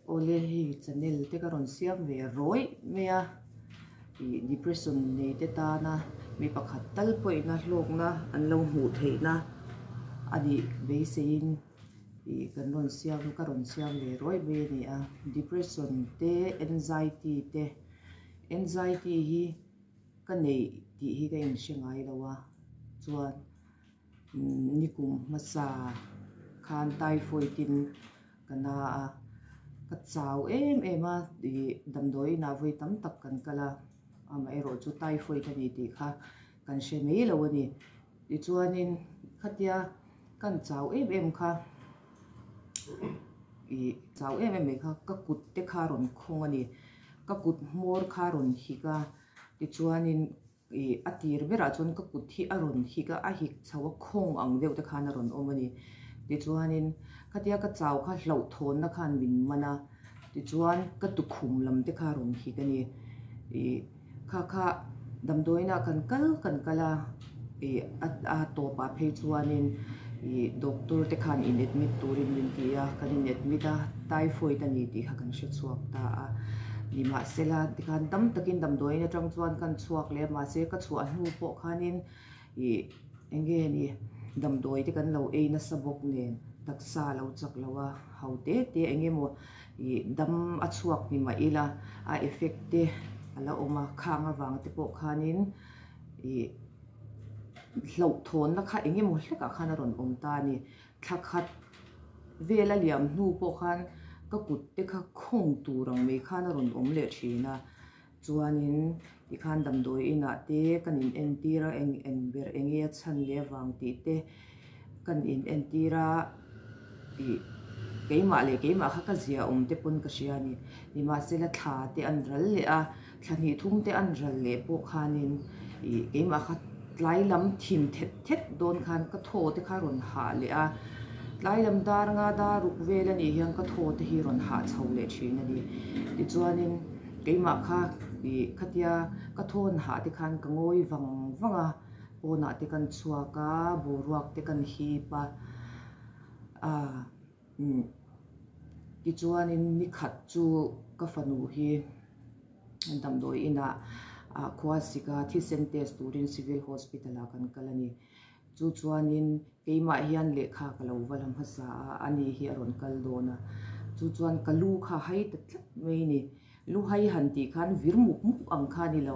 Awle hei channel te ka rawn siam ve rawih mai a, ih depression nei te tana mi pakhat tal pawhina hlawkna an lo hmuh theihna a nih beiseiin ih kan rawn siam ka rawn siam ve rawih mai a ni a, depression te anxiety te anxiety hi ka neih tih hi ka inhre ngai lo a chuan. Nikum hmasa khan typhoid in ka na a, ka chau em em a ih damdawi inah vawi tam tak kan kal a, amaherawh chu typhoid a ni tih kha kan hre mai lo a ni. Tichuanin khatia kan chau em em kha ih chau em em mai kha ka kut te kha a rawn khawng a ni, ka kut hmawr kha a rawn hik a, tichuanin. Ih, a tir berah chuan ka kut hi a rawn hik a, a hik chho a, khawng ang deuh te khan a rawn awm a ni. Tichuanin khatia ka chau kha hlauhthawnna khan min man a, tichuan ka tukhum lam te kha a rawn hik a ni. Ih, kha kha damdawiinah kan kal kan kal a, ih a a tawpah phei chuanin ih doctor te khan in admit turin min ti a, kan in admit a, typhoid a ni tih kha kan hrechhuak ta a. Nimahsela tikhan tam takin damdawiin atang chuan kan chhuak leh a, mahse ka chhuah hnu pawh khanin ih eng nge ni damdawi te kan lo ei nasa bawk nen taksa a lo chak lo a, ho te te eng emaw ih dam a chhuak ni mah ila a effect te a la awm a, khang avang te pawh khanin ih hlauhthawnna kha eng emaw hlekah khan a rawn awm ta a ni. Thla khat vel a liam hnu pawh khan ka kut te kha khawng tur ang mai khan a rawn awm leh thin a, chuanin tikhan damdawi inah te kan in entir a, eng eng ber eng nge a chhan leh avang tih te kan in entir a, ih keimah leh keimah kha ka zia awm te pawn ka hria a ni. Nimahsela thla te an ral leh a. Thla hnih thum te an ral leh pawh khanin ih keimah kha tlai lam thim thet thet dawn khan ka thaw te kha rawn hah leh a, tlai lam dar nga dar ruk vel a nih hian ka thaw te hi rawn hah chho leh thin a ni. Tichuanin keimah kha ih khatia ka thawn hah te khan ka ngawi vang vang a, pawnah te kan chhuak a, boruak te kan hip a, ah umm tichuanin ni khat chu ka fanu hi. Damdawi inah khua sika thisen test turin Civil Hospital ah kan kal a ni. Chu chuanin keimah hian lehkha ka lo va la hmasa a, ani hi a rawn kal dawn a. Chu chuan ka lu kha hai ta tlat mai a ni. Lu hai han tih khan vir mup mup ang kha a ni lo.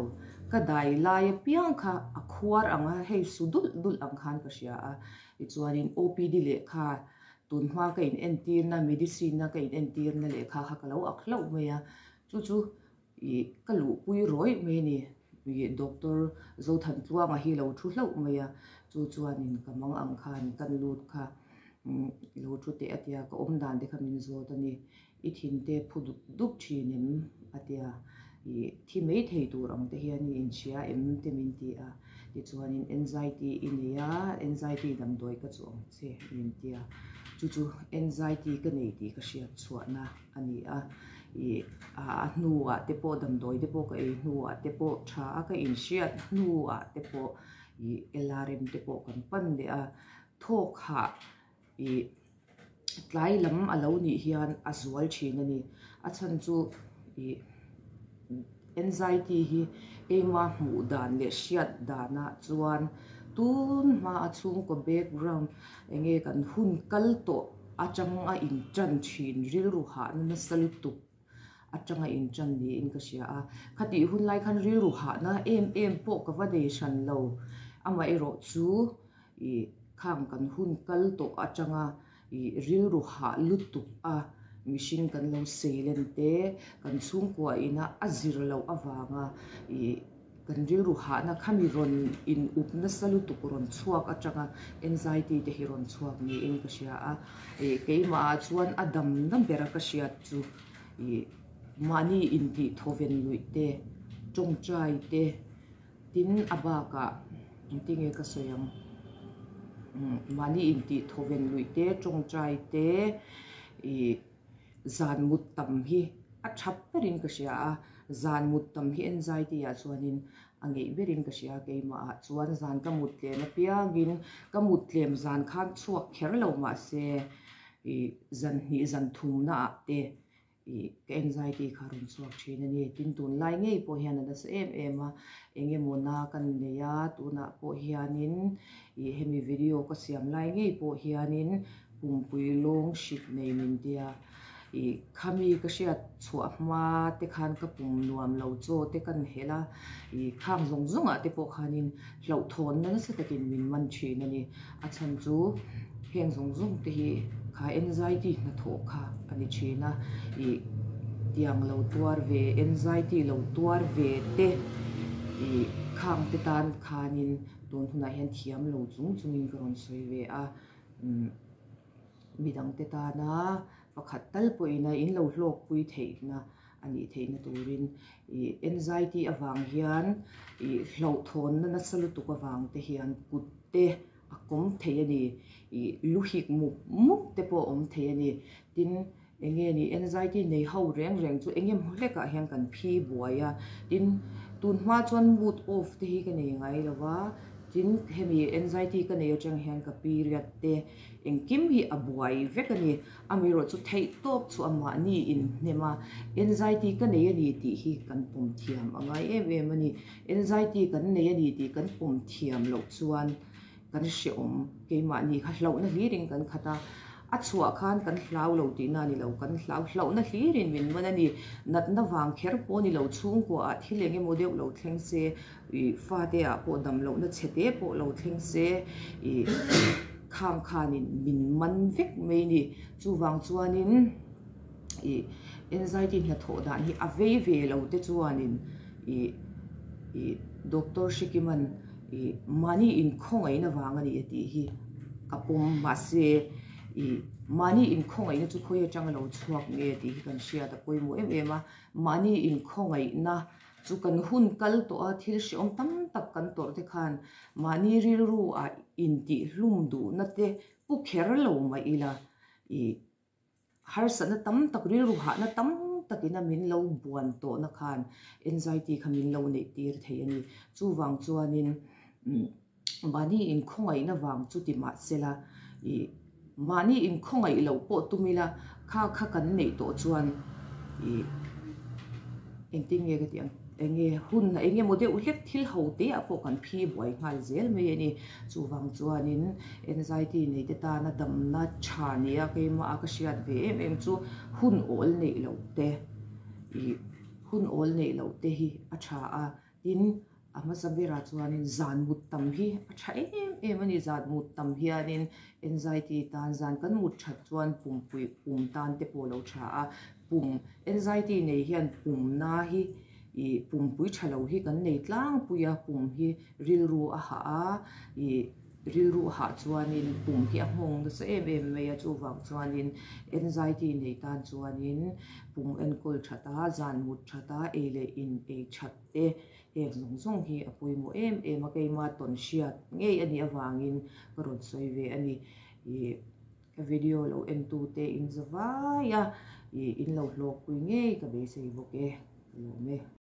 Ka dai lai apiang kha a khuar ang a, hei su dulh dulh ang khan ka hria a. Tichuanin OPD lehkha tunhma ka inentirna, medicine a ka inentirna lehkha kha ka lo ak hlauh mai a. Chu chu ih ka luhpui rawih mai a ni. Ih Doctor Zothantluanga hi lo thu hlauh mai a, chu chuanin ka mang ang khan kan lut kha lo thu teh a tia, ka awm dan te kha min zawt a ni. I thin te phu dup dup thin em? a tia, ih thi mai thei tur ang te hian i inhria em te min ti a. Tichuanin anxiety i nei a, anxiety damdawi ka chu ang che min ti a, chu chu anxiety ka nei tih ka hriat chhuahna. a ni a, ih a hnuah te pawh damdawi te pawh ka ei hnuah te pawh tha a ka inhriat hnuah te pawh ih LRM te pawh kan pan leh a, thawk hah ih tlai lam a lo nih hian a zual thin a ni, a chhan chu ih anxiety hi keima hmuh dan leh hriat danah chuan tun hma a chhungkaw background eng nge kan hun kal tawh. Atang a intan thin rilru hahna nasa lutuk atang a intan niin ka hria a, khatih hun lai khan rilru hahna em em pawh ka va nei hran lo, amaherawh chu ih khang kan hun kal tawh atanga ih rilru hah lutuk a mihring kan lo sei len te, kan chhungkua ina a zir loh avanga ih. Kan rilru hahna kha mi rawn in up nasa lutuk rawn chhuak atanga anxiety te hi rawn chhuak niin ka hria a, ih keimah ah chuan a damna bera ka hriat chu ih mahni intih thawven luih te, tawngtai te, tin a bakah engtinge ka sawi ang umm mahni intih thawven luih te, tawngtai te ih. Zan mut tam hi a tha berin ka hria a, zan mut tam hi anxiety ah chuanin a ngeih berin ka hria a keimah ah chuan zan ka mut tlem apiangin ka mut tlem zan khan chhuak kher lo mahse ih zan hnih zan thumna ah te Ih ka anxiety kha rawn chhuak thin a ni. Tin tunlai ngei pawh hian a nasa em em a, eng emaw na ka nei a, tunah pawh hianin ih hemi video ka siam lai ngei pawh hianin pumpui lawng hrik nei min tia. Ih khami ka hriat chhuah hma te khan ka pum nuam lo chaw te kan helh a, ih khang zawng zawngah te pawh khanin hlauhthawnna nasa takin min man thin a ni. A chhan chu heng zawng zawng te hi kha anxiety hnathawh kha a ni thin a, ih tiang lo tuar ve anxiety lo tuar ve te ih khang te tan khanin tun hunah hian thiam lo chung chungin ka rawn sawi ve a, umm midangte tana pakhat tal pawhin a in lo hlawkpui theihna a nih theihna turin ih anxiety avang hian ih hlauhthawnna nasa lutuk avang te hian kut te a kawm thei a ni ih lu hik mup mup te pawh a awm thei a ni tin eng nge ni anxiety nei ho reng reng chu eng emaw hlekah hian kan phi buai a tin tun hma chuan mood off te hi ka nei ngai lo va tin hemi anxiety ka nei atang hian ka period te engkim hi a buai vek a ni. Amaherawh chu theih tawp chu amahni inhnem a, anxiety ka nei a ni tih hi kan pawm thiam a ngai em em a ni. Anxiety kan nei a ni tih kan pawm thiam loh chuan kan hrehawm keimahni kha hlauhna hlirin kan khat a, a chhuah khan kan hlau lo tihna a ni lo, kan hlau hlauhna hlirin min man a ni. Natna vang kher pawh a ni lo, chhungkuaah thil eng emaw deuh lo thleng se, Ih fate ah pawh dam lohna chhe te pawh lo thleng se ih khang khanin min man vek mai ni. Chuvang chuanin ih anxiety hnathawh dan hi a vei ve lo te chuanin ih ih doctor Hrikiman ih mahni inkhawngaihna vang a ni a tih hi ka pawm mahse ih mahni inkhawngaihna chu khawi atanga lo chhuak nge tih hi kan hriat a pawimawh em em a, mahni inkhawngaihna Chu kan hun kal tawh a, thil hrehawm tam tak kan tawrh te khan mahni rilru ah intihhlum duhna te pu kher lo mah ila ih harsatna tam tak rilru hahna tam takin a min lo buan tawhna khan anxiety kha min lo neih tir thei a ni. Chuvang chuanin umm Mahni inkhawngaihna vang chu ti mah sela, ih mahni inkhawngaih loh pawh tum ila, kha kha kan neih tawh chuan ih engtin nge ka tih ang, eng nge hun eng emaw deuh hlek thil ho te ah pawh kan phi buai nghal zel mai a ni. Chuvang chuanin anxiety nei te tana damna tha nia keimah a ka hriat ve em em chu hun awl neih loh te ih hun awl neih loh te hi a tha a, tin A hmasa berah chuanin zan mut tam hi a tha em em a ni. Zan mut tam hianin anxiety tan zan kan mut that chuan pumpui pum tan te pawh a lo tha a. Pum anxiety nei hian pumna hi ih pumpui tha lo hi kan nei tlangpui a, pum hi rilru a hah a, ih rilru a hah chuanin pum hi a nghawng nasa em em mai a. Chuvang chuanin anxiety nei tan chuanin pum enkawl that a, zan mut that a, ei leh in ei that te Heng zawng zawng hi a pawimawh em em a, keima tawn hriat ngei a nih avangin ka rawn sawi ve a ni. Ih ka video lo en tu te in za vai a, ih in lo hlawkpui ngei ka beisei bawk e, ka lawm e.